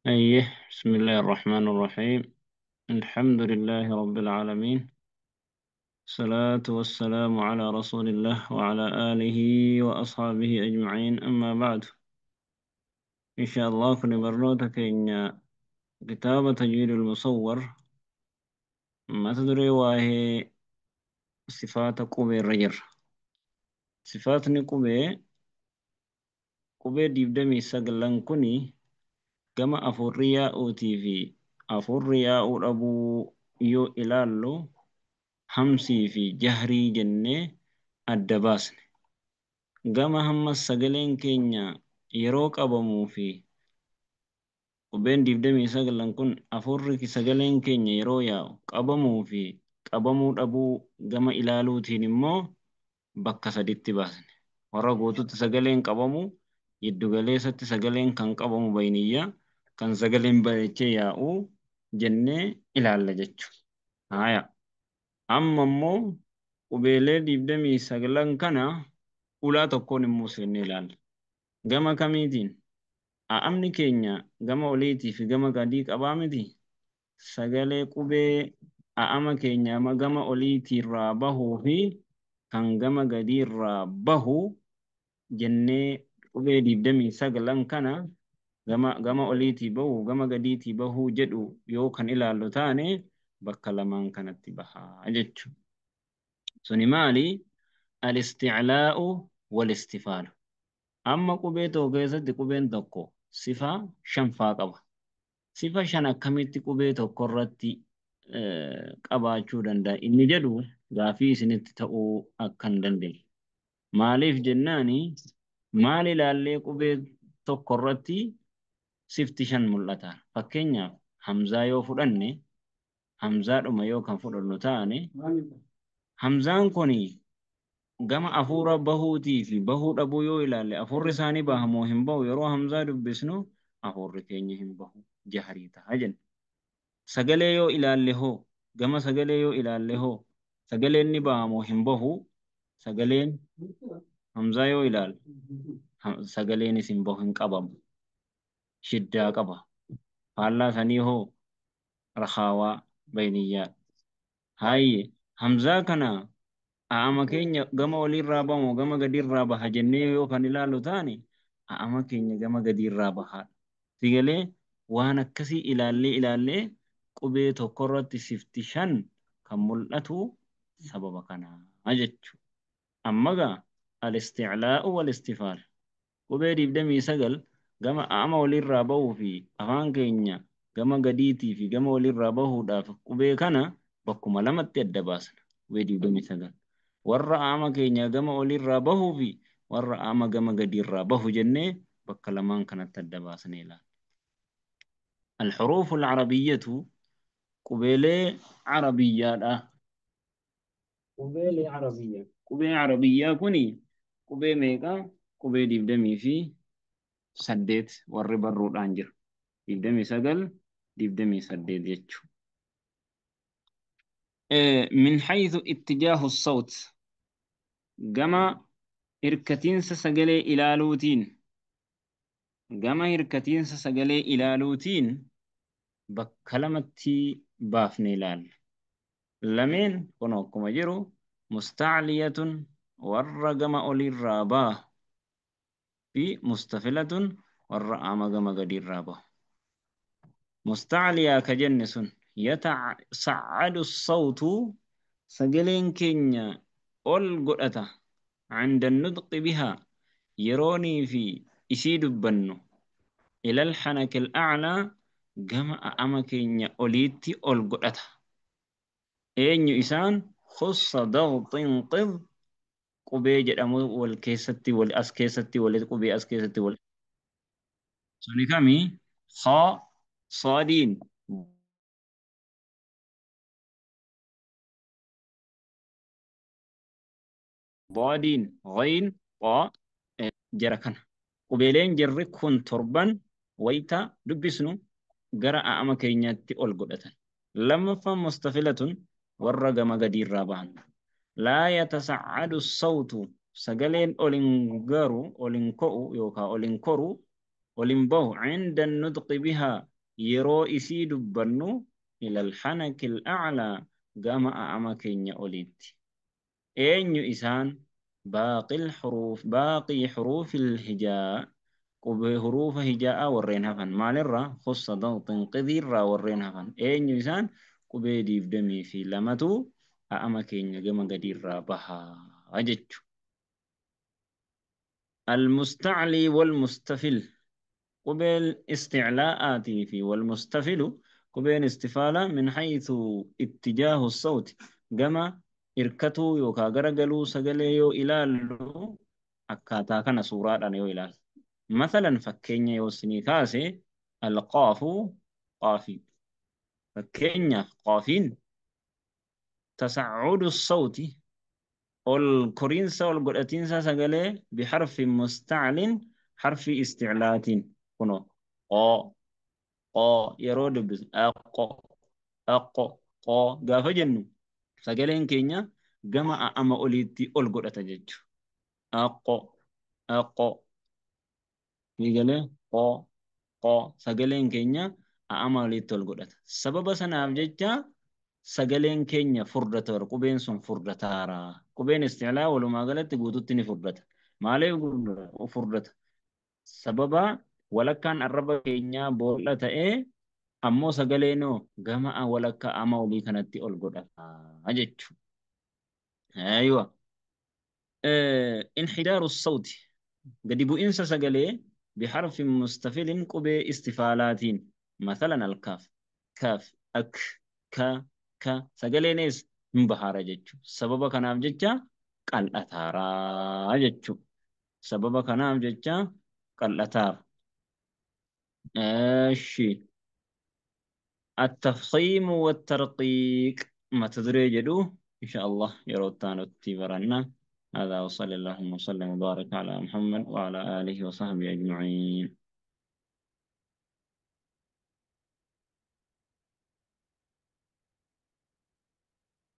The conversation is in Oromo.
أيه، بسم الله الرحمن الرحيم. الحمد لله رب العالمين، الصلاة والسلام على رسول الله وعلى آله وأصحابه أجمعين، أما بعد. إن شاء الله كن برنوتك إن كتاب تجويد المصور ما تدري وهي صفات قبي الرجل. صفات قبي قبي ديبدمي سقلن كني gama afurri yaa'uutii fi afurri yaa'uu dhabuu yoo ilaallu hamsii fi jahrii jennee adda baasne. Gama hamma sagaleen keenya yeroo qabamuu fi qubeen 29 kun afurri sagaleen keenya yeroo yaa'u qabamuu fi qabamuu dhabuu gama ilaaluutiin immoo bakka saditti baasne. Warra guututti sagaleen qabamu, giddugaleessatti sagaleen kan qabamu bayniyyaa, kan sagaleen bareechee yaa'u jennee ilaalla jechuudha. Haaya. Amma immoo qubeelee 29 kana ulaa tokkoon immoo seennee ilaalla. Gama kamiitiin? A'amni keenya gama oliitii fi gama gadii qabaa miti? Sagalee qubee a'ama keenya gama oliitiirraa bahuu fi kan gama gadiirraa bahu jennee qubee 29 kana gama oliitii bahu gama gadiitii bahuu jedhu yoo kan ilaallu taane bakka lamaan kanatti bahaa jechuudha. Suni maali? Al-isticlaa'u wal-istifaalu. Amma qubee tokko keessatti qubeen tokko sifa shanfaa qaba. Sifa shan akkamitti qubee tokko irratti qabaachuu danda'a? Inni jedhu gaafii isinitti ta'uu akka hin dandeenye. Maaliif jennaani maal ilaallee qubee tokko irratti sifti shan mul'ata. Fakkeenyaaf hamzaa yoo fudhanne, hamzaadhuma yoo kan fudhannu taane, hamzaan kun gama afuura bahuutii fi bahuu dhabuu yoo ilaalle afuurri isaanii baha moo hin bahu? Yeroo hamzaa dubbisnu afuurri keenya hin bahu, jahrii ta'a jenna. Sagalee yoo ilaalle hoo, gama sagalee yoo ilaalle hoo, sagaleen ni baha moo hin bahu? Sagaleen hamzaa yoo ilaalle sagaleenis hin bahu, hin qabamu. Shiddaa qaba. Faallaa sanii hoo rakhaawaa bayniyyaa. Haayye, hamzaa kana a'ama keenya gama oliirraa bahu gama gadiirraa baha jennee yoo kan ilaallu taane a'ama keenya gama gadiirraa bahaadha. Sigalee waan akkasii ilaallee ilaallee qubee tokkorratti sifti shan kan mul'atu sababa kanaa jechuudha. Amma gaa al-isticlaa'u wal-istifaal. Qubee 29 gama a'ama oliirraa bahuu fi afaan keenya gama gadiitii fi gama oliirraa bahuudhaaf qubee kana bakkuma lamatti adda baasna. Qubee 29. Warra a'ama keenya gama oliirraa bahuu fi warra a'ama gama gadiirraa bahu jennee bakka lamaan kanatti adda baasnee ilaalla. Al-huruufu al-arabiyyatu qubeelee arabiyyaadha. Qubeelee arabiyyaa. Qubee arabiyyaa kuni qubee meeqa? Qubee 28 warri barruudhaan jiru. 29, 28 jechuudha. من حيث اتجاه الصوت gama hirkatiinsa sagalee ilaaluutiin, gama hirkatiinsa sagalee ilaaluutiin bakka lamatti baafne ilaalla. Lameen kun akkuma jiru mustacliyatun warra gama oliirraa bahu fi mustafilatun warra ama gama gadiirraa bahu. Mustacliyaa ka jenne sun yatasacadu sawtu sagaleen keenya ol godhata عند النطق بها yeroonii fi isii dubbannu إلى الحنك الأعلى gama a'ama keenya oliitti ol godhata. Eenyu isaan? Khussa dagxin qid qubee jedhamu wal keessatti wal as keessatti wal qubee as keessatti wal suni kami? Khaa, saadiin, daadiin, ghayn, xaa jara kana. Qubeeleen jarri kun torban wayita dubbisnu gara a'ama keenyaatti ol godhatan. Lammaffaan mustafilatun warra gama gadiirraa bahan. Laa yatasacadu sawtu sagaleen olin garu olin ko'u yookaan olin koru olin bahu cinda nutqi bihaa Yeroo isii dubbannu ilal hanakil a'laa gama a'ama keenya oliitti. Eenyu isaan? Baaqil huruuf baaqii huruufil hijaa qubee huruufa hijaa'aa warreen hafan maalirraa khussa dawxin qidiirraa warreen hafan eenyu isaan? Qubee 22tu a'ama keenya gama gadiirraa bahaa jechu. Almustaclii walmustafil qubeen isticlaa'aatii fi walmustafilu qubeen istifaala min haythu ittijaahu sawti gama hirkatuu yookaan garagaluu sagalee yoo ilaallu akkaataa kana suuraadhaan yoo ilaalu. Mathalan fakkeenya yoo isinii kaase alqaafu qaafii. Fakkeenyaaf qaafiin tasacudu sawti ol koriinsa ol godhatiinsa sagalee biharfin mustaclin harfi isticlaatiin kunoo qoo qoo yeroo dubbisu aqo aqo qoo gaafa jennu sagaleen keenya gama a'ama oliitti ol godhata jechuudha. Aqo aqo ni galee qoo qoo sagaleen keenya a'ama oliitti ol godhata. Sababa sanaaf jecha sagaleen keenya furdata qubeen sun furdataara. Qubeen isticlaa walumaa galatti guututti ni furdata. Maaliif furdata? Sababa walakkaan arraba keenyaa boolla ta'ee ammoo sagaleenoo gama walakkaa ama olii kanatti ol godhata jechuudha. Aywa. Inhidaaru sawti gadi bu'insa sagalee biharfin mustafilin qubee istifaalaatiin mathalan alkaaf kaaf ak ka ka sagaleenis hin bahaara jechuudha. Sababa kanaaf jecha qal'ataaraa jechuudha. Sababa kanaaf jecha qal'ataara. Eeshi. التفخيم والترقيق ما تدري جدو إن شاء الله يروتان برنا. هذا وصلى اللهم وسلم وبارك على محمد وعلى آله وصحبه أجمعين.